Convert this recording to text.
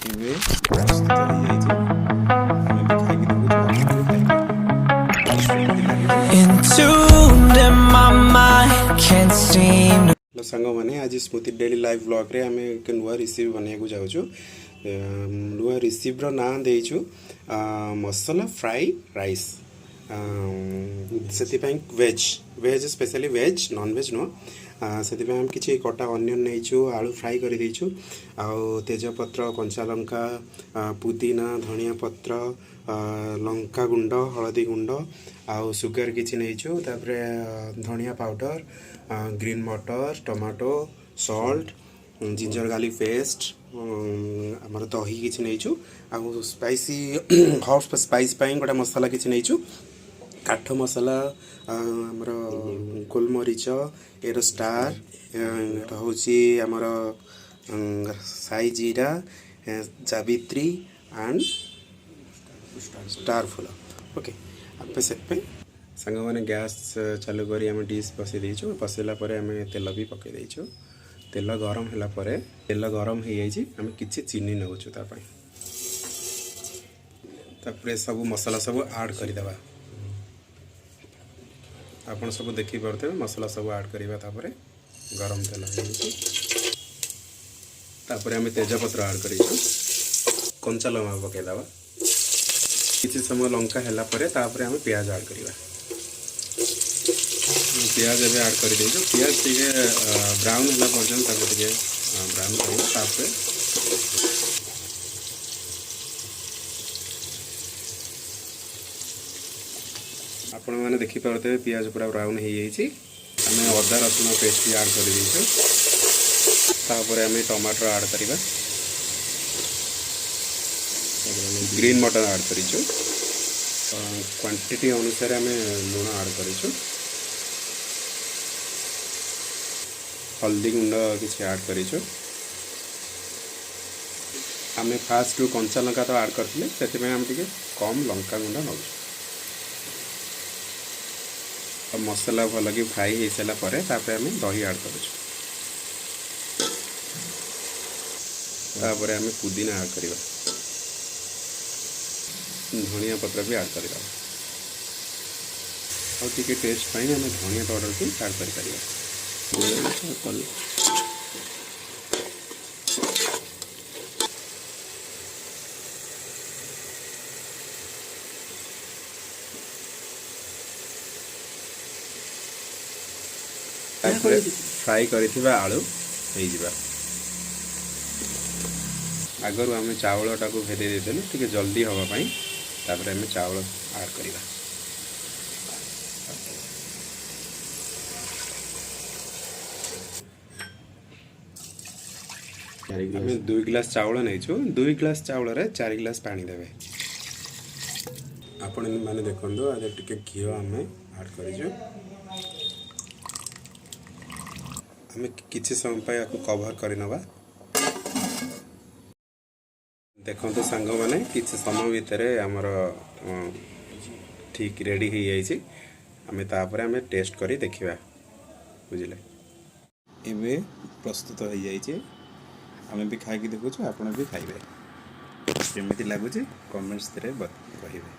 ଏବେ ପ୍ରସ୍ତୁତ ହେଇଯାଇଛି। ଆମେ ବି ଖାଇକି ଦେଖୁଛୁ, ଆପଣ ବି ଖାଇବେ କେମିତି ଲାଗୁଛି। Entombed in my mind, can't seem to hello ସାଙ୍ଗମାନେ, ଆଜି ସ୍ମୃତି ଡେଲି ଲାଇଭ୍ ବ୍ଲଗ୍ରେ ଆମେ ଏକ ନୂଆ ରେସିପି ବନେଇବାକୁ ଯାଉଛୁ। ନୂଆ ରେସିପିର ନାଁ ଦେଇଛୁ ମସଲା ଫ୍ରାଇ ରାଇସ୍। ସେଥିପାଇଁ veg specially veg, non veg ନୁହଁ। ସେଥିପାଇଁ ଆମେ କିଛି କଟା ଅନିଅନ୍ ନେଇଛୁ, ଆଳୁ ଫ୍ରାଇ କରିଦେଇଛୁ, ଆଉ ତେଜପତ୍ର, କଞ୍ଚା ଲଙ୍କା, ପୁଦିନା, ଧନିଆ ପତ୍ର, ଲଙ୍କା ଗୁଣ୍ଡ, ହଳଦୀ ଗୁଣ୍ଡ ଆଉ ସୁଗାର କିଛି ନେଇଛୁ। ତାପରେ ଧନିଆ ପାଉଡ଼ର, ଗ୍ରୀନ୍ ମଟର, tomato, salt, ginger garlic paste, ଆମର ଦହି କିଛି ନେଇଛୁ। ଆଉ ସ୍ପାଇସି, ହଟ୍ ସ୍ପାଇସ୍ ପାଇଁ ଗୋଟେ ମସଲା କିଛି ନେଇଛୁ, କାଠ ମସଲା, ଆମର ଗୋଲମରିଚ, ଏର ଷ୍ଟାର, ଏଇଟା ହେଉଛି ଆମର ସାଇ ଜିରା, ଜାବିତ୍ରୀ ଆଣ୍ଡ ଷ୍ଟାର ଫୁଲ। ଓକେ, ଆମେ ସେଥିପାଇଁ ସାଙ୍ଗମାନେ ଗ୍ୟାସ୍ ଚାଲୁ କରି ଆମେ ଡିସ୍ ବସେଇ ଦେଇଛୁ। ବସେଇଲା ପରେ ଆମେ ତେଲ ବି ପକାଇ ଦେଇଛୁ। ତେଲ ଗରମ ହେଲା ପରେ, ତେଲ ଗରମ ହେଇଯାଇଛି, ଆମେ କିଛି ଚିନି ନେଉଛୁ ତା ପାଇଁ। ତାପରେ ସବୁ ମସଲା ସବୁ ଆଡ଼୍ କରିଦେବା। ଆପଣ ସବୁ ଦେଖିପାରୁଥିବେ, ମସଲା ସବୁ ଆଡ଼୍ କରିବା। ତାପରେ ଗରମ ତେଲ ହେଇଯାଇଛି। ତାପରେ ଆମେ ତେଜପତ୍ର ଆଡ଼୍ କରିଛୁ, କଞ୍ଚା ଲଙ୍କା ପକାଇଦେବା। କିଛି ସମୟ ଲଙ୍କା ହେଲା ପରେ ତାପରେ ଆମେ ପିଆଜ ଆଡ଼୍ କରିବା। ପିଆଜ ଏବେ ଆଡ଼୍ କରିଦେଇଛୁ। ପିଆଜ ଟିକେ ବ୍ରାଉନ୍ ହେଲା ପର୍ଯ୍ୟନ୍ତ ତାକୁ ଟିକେ ବ୍ରାଉନ୍ କରିବା। ତାପରେ ଆପଣମାନେ ଦେଖିପାରୁଥିବେ, ପିଆଜ ପୁରା ବ୍ରାଉନ୍ ହେଇଯାଇଛି। ଆମେ ଅଦା ରସୁଣ ପେଷ୍ଟ ବି ଆଡ଼୍ କରିଦେଇଛୁ। ତାପରେ ଆମେ ଟମାଟର ଆଡ଼୍ କରିବା। ଗ୍ରୀନ୍ ମଟର ଆଡ଼୍ କରିଛୁ। କ୍ୱାଣ୍ଟିଟି ଅନୁସାରେ ଆମେ ଲୁଣ ଆଡ଼୍ କରିଛୁ। ହଳଦୀ ଗୁଣ୍ଡ କିଛି ଆଡ଼୍ କରିଛୁ। ଆମେ ଫାଷ୍ଟରୁ କଞ୍ଚା ଲଙ୍କା ତ ଆଡ଼୍ କରିଥିଲେ, ସେଥିପାଇଁ ଆମେ ଟିକେ କମ୍ ଲଙ୍କା ଗୁଣ୍ଡ ନେଉଛୁ। ଆଉ ମସଲା ଭଲକି ଫ୍ରାଇ ହେଇସାରିଲା ପରେ ତାପରେ ଆମେ ଦହି ଆଡ଼୍ କରୁଛୁ। ତାପରେ ଆମେ ପୁଦିନା ଆଡ଼୍ କରିବା, ଧନିଆ ପତ୍ର ବି ଆଡ଼୍ କରିବା। ଆଉ ଟିକେ ଟେଷ୍ଟ ପାଇଁ ଆମେ ଧନିଆ ପାଉଡ଼ର ବି ଆଡ଼୍ କରିପାରିବା। ତାପରେ ଫ୍ରାଏ କରିଥିବା ଆଳୁ ହେଇଯିବା। ଆଗରୁ ଆମେ ଚାଉଳଟାକୁ ଭେଦେଇ ଦେଇଥିଲୁ ଟିକେ ଜଲ୍ଦି ହେବା ପାଇଁ। ତାପରେ ଆମେ ଚାଉଳ ଆଡ଼୍ କରିବା। ଆମେ 2 ଗ୍ଲାସ୍ ଚାଉଳ ନେଇଛୁ। 2 ଗ୍ଲାସ୍ ଚାଉଳରେ 4 ଗ୍ଲାସ୍ ପାଣି ଦେବେ। ଆପଣ ମାନେ ଦେଖନ୍ତୁ, ଆଜି ଟିକେ ଘିଅ ଆମେ ଆଡ଼୍ କରିଛୁ। ଆମେ କିଛି ସମୟ ପାଇଁ ଆକୁ କଭର୍ କରିନେବା। ଦେଖନ୍ତୁ ସାଙ୍ଗମାନେ, କିଛି ସମୟ ଭିତରେ ଆମର ଠିକ୍ ରେଡ଼ି ହେଇଯାଇଛି। ଆମେ ତାପରେ ଆମେ ଟେଷ୍ଟ କରି ଦେଖିବା, ବୁଝିଲେ? ଏବେ ପ୍ରସ୍ତୁତ ହେଇଯାଇଛି। ଆମେ ବି ଖାଇକି ଦେଖୁଛୁ, ଆପଣ ବି ଖାଇବେ। କେମିତି ଲାଗୁଛି କମେଣ୍ଟସରେ କହିବେ।